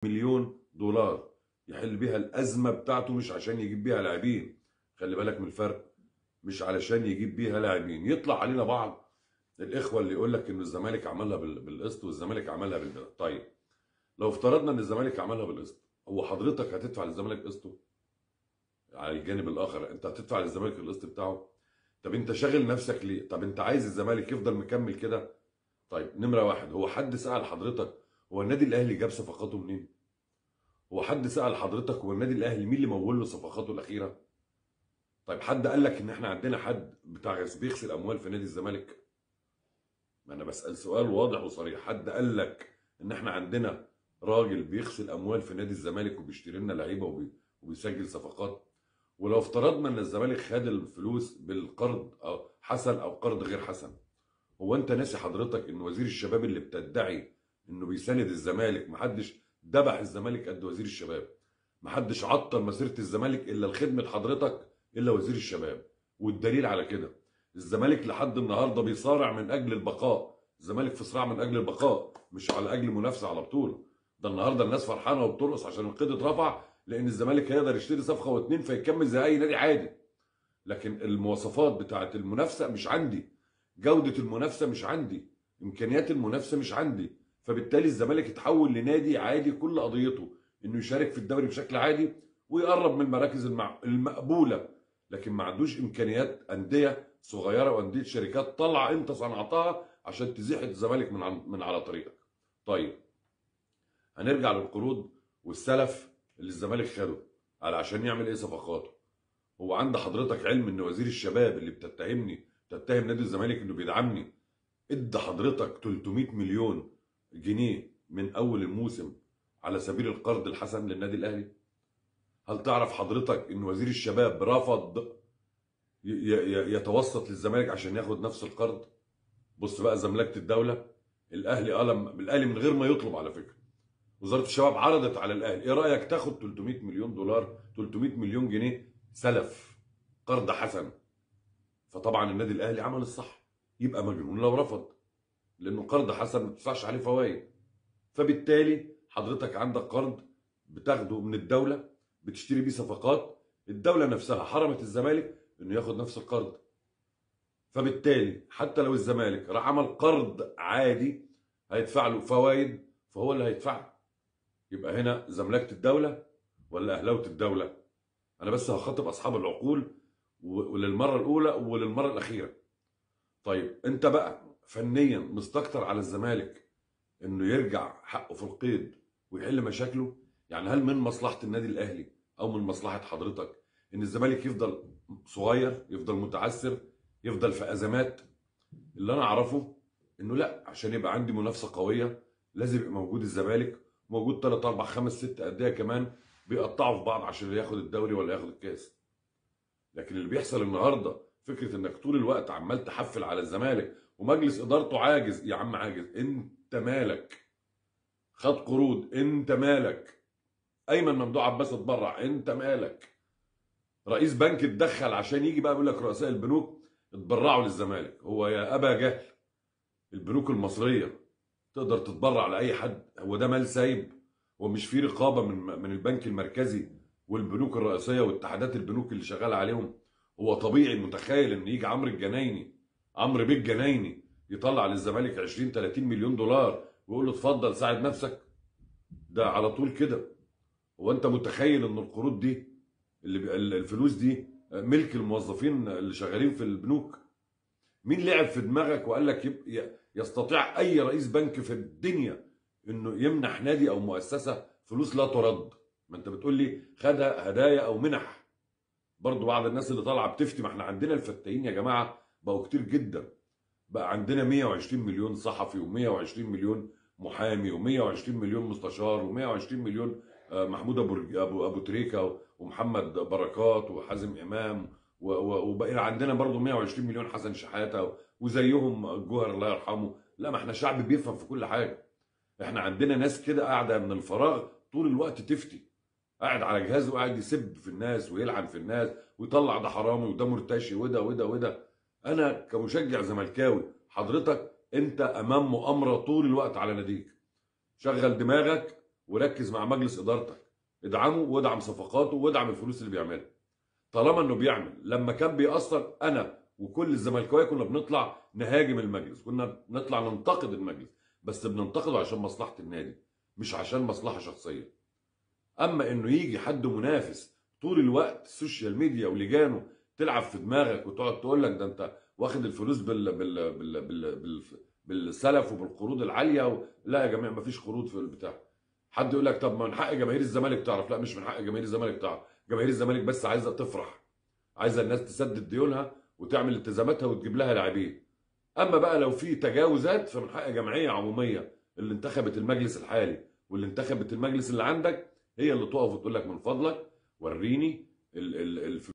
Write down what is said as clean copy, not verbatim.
مليون دولار يحل بيها الازمة بتاعته، مش عشان يجيب بيها لاعبين. خلي بالك من الفرق، مش علشان يجيب بيها لاعبين. يطلع علينا بعض الاخوة اللي يقول لك ان الزمالك عملها بالقسط والزمالك عملها بالبدل. طيب لو افترضنا ان الزمالك عملها بالقسط، هو حضرتك هتدفع للزمالك قسطه؟ على الجانب الاخر انت هتدفع للزمالك القسط بتاعه؟ طب انت شاغل نفسك ليه؟ طب انت عايز الزمالك يفضل مكمل كده؟ طيب نمره واحد، هو حد سأل حضرتك هو النادي الاهلي جاب صفقاته منين؟ هو حد سأل حضرتك هو النادي الاهلي مين اللي مول له صفقاته الاخيرة؟ طيب حد قال لك ان احنا عندنا حد بتاع بيغسل اموال في نادي الزمالك؟ ما انا بسأل سؤال واضح وصريح، حد قال لك ان احنا عندنا راجل بيغسل اموال في نادي الزمالك وبيشتري لنا لعيبة وبيسجل صفقات؟ ولو افترضنا ان الزمالك خد الفلوس بالقرض او حسن او قرض غير حسن، هو انت ناسي حضرتك ان وزير الشباب اللي بتدعي انه بيساند الزمالك، محدش ذبح الزمالك قد وزير الشباب، محدش عطل مسيره الزمالك الا لخدمة حضرتك الا وزير الشباب. والدليل على كده الزمالك لحد النهارده بيصارع من اجل البقاء، الزمالك في صراع من اجل البقاء مش على اجل منافسه على بطوله. ده النهارده الناس فرحانة وبترقص عشان القيد اترفع، لان الزمالك هيقدر يشتري صفقة واتنين فيكمل زي اي نادي عادي. لكن المواصفات بتاعه المنافسة مش عندي، جوده المنافسة مش عندي، امكانيات المنافسة مش عندي، فبالتالي الزمالك اتحول لنادي عادي كل قضيته انه يشارك في الدوري بشكل عادي ويقرب من المراكز المقبولة، لكن ما عندوش امكانيات اندية صغيرة وانديه شركات طالعه انت صنعتها عشان تزيح الزمالك من على طريقك. طيب هنرجع للقروض والسلف اللي الزمالك خده على عشان يعمل ايه صفقاته. هو عند حضرتك علم ان وزير الشباب اللي بتتهمني بتتهم نادي الزمالك انه بيدعمني ادى حضرتك 300 مليون جنيه من اول الموسم على سبيل القرض الحسن للنادي الاهلي؟ هل تعرف حضرتك ان وزير الشباب رفض يتوسط للزمالك عشان ياخد نفس القرض؟ بص بقى زملكة الدولة، الاهلي قلم الاهلي من غير ما يطلب. على فكرة وزارة الشباب عرضت على الاهلي، ايه رأيك تاخد 300 مليون دولار 300 مليون جنيه سلف قرض حسن؟ فطبعا النادي الاهلي عمل الصح، يبقى مجنون لو رفض، لانه قرض حسن ما بتدفعش عليه فوائد. فبالتالي حضرتك عندك قرض بتاخده من الدولة بتشتري بيه صفقات، الدولة نفسها حرمت الزمالك انه ياخد نفس القرض. فبالتالي حتى لو الزمالك راح عمل قرض عادي هيدفع له فوائد، فهو اللي هيدفع. يبقى هنا زملكة الدولة ولا أهلاوة الدولة؟ أنا بس هخاطب أصحاب العقول وللمرة الأولى وللمرة الأخيرة. طيب أنت بقى فنيا مستكتر على الزمالك إنه يرجع حقه في القيد ويحل مشاكله؟ يعني هل من مصلحة النادي الأهلي أو من مصلحة حضرتك إن الزمالك يفضل صغير، يفضل متعثر، يفضل في أزمات؟ اللي أنا أعرفه إنه لأ، عشان يبقى عندي منافسة قوية لازم يبقى موجود الزمالك، موجود 3 4 5 6 أندية كمان بيقطعوا في بعض عشان ياخد الدوري ولا ياخد الكاس. لكن اللي بيحصل النهارده فكرة انك طول الوقت عمال تحفل على الزمالك ومجلس ادارته عاجز. يا عم عاجز، انت مالك؟ خد قروض، انت مالك؟ ايمن ممدوح عباس اتبرع، انت مالك؟ رئيس بنك اتدخل عشان يجي بقى يقول لك رؤساء البنوك اتبرعوا للزمالك. هو يا ابا جهل البنوك المصرية تقدر تتبرع لاي حد؟ هو ده مال سايب؟ هو مش في رقابه من البنك المركزي والبنوك الرئيسية واتحادات البنوك اللي شغالة عليهم؟ هو طبيعي متخيل ان يجي عمرو الجنايني، عمرو بيه الجنايني، يطلع للزمالك 20 30 مليون دولار ويقول له اتفضل ساعد نفسك؟ ده على طول كده. هو انت متخيل ان القروض دي اللي الفلوس دي ملك الموظفين اللي شغالين في البنوك؟ مين لعب في دماغك وقال لك يستطيع اي رئيس بنك في الدنيا انه يمنح نادي او مؤسسة فلوس لا ترد؟ ما انت بتقول لي خدها هدايا او منح. برضو بعض الناس اللي طالعه بتفتي، ما احنا عندنا الفتاين يا جماعة بقوا كتير جدا، بقى عندنا 120 مليون صحفي و120 مليون محامي و120 مليون مستشار و120 مليون محمود ابو تريكه ومحمد بركات وحازم امام، وبقى عندنا برضو 120 مليون حسن شحاته وزيهم الجوهر الله يرحمه. لا، ما احنا شعب بيفهم في كل حاجة. احنا عندنا ناس كده قاعدة من الفراغ طول الوقت تفتي، قاعد على جهازه وقاعد يسب في الناس ويلعن في الناس ويطلع ده حرامي وده مرتشي وده وده وده. انا كمشجع زملكاوي حضرتك انت امام مؤامرة طول الوقت على ناديك. شغل دماغك وركز مع مجلس ادارتك، ادعمه وادعم صفقاته وادعم الفلوس اللي بيعملها. طالما انه بيعمل، لما كان بيأثر انا وكل الزملكاويه كنا بنطلع نهاجم المجلس، كنا نطلع ننتقد المجلس، بس بننتقده عشان مصلحة النادي مش عشان مصلحة شخصية. اما انه يجي حد منافس طول الوقت ال social media ولجانه تلعب في دماغك وتقعد تقول لك ده انت واخد الفلوس بال بال بال بال بال بالسلف وبالقروض العالية لا يا جماعة مفيش قروض في البتاع. حد يقول لك طب ما من حق جماهير الزمالك تعرف، لا مش من حق جماهير الزمالك تعرف، جماهير الزمالك بس عايزه تفرح، عايزه الناس تسدد ديونها وتعمل التزاماتها وتجيب لها لاعبين. اما بقى لو في تجاوزات فمن حق جمعية عموميه اللي انتخبت المجلس الحالي واللي انتخبت المجلس اللي عندك هي اللي تقف وتقول لك من فضلك وريني الفلوس.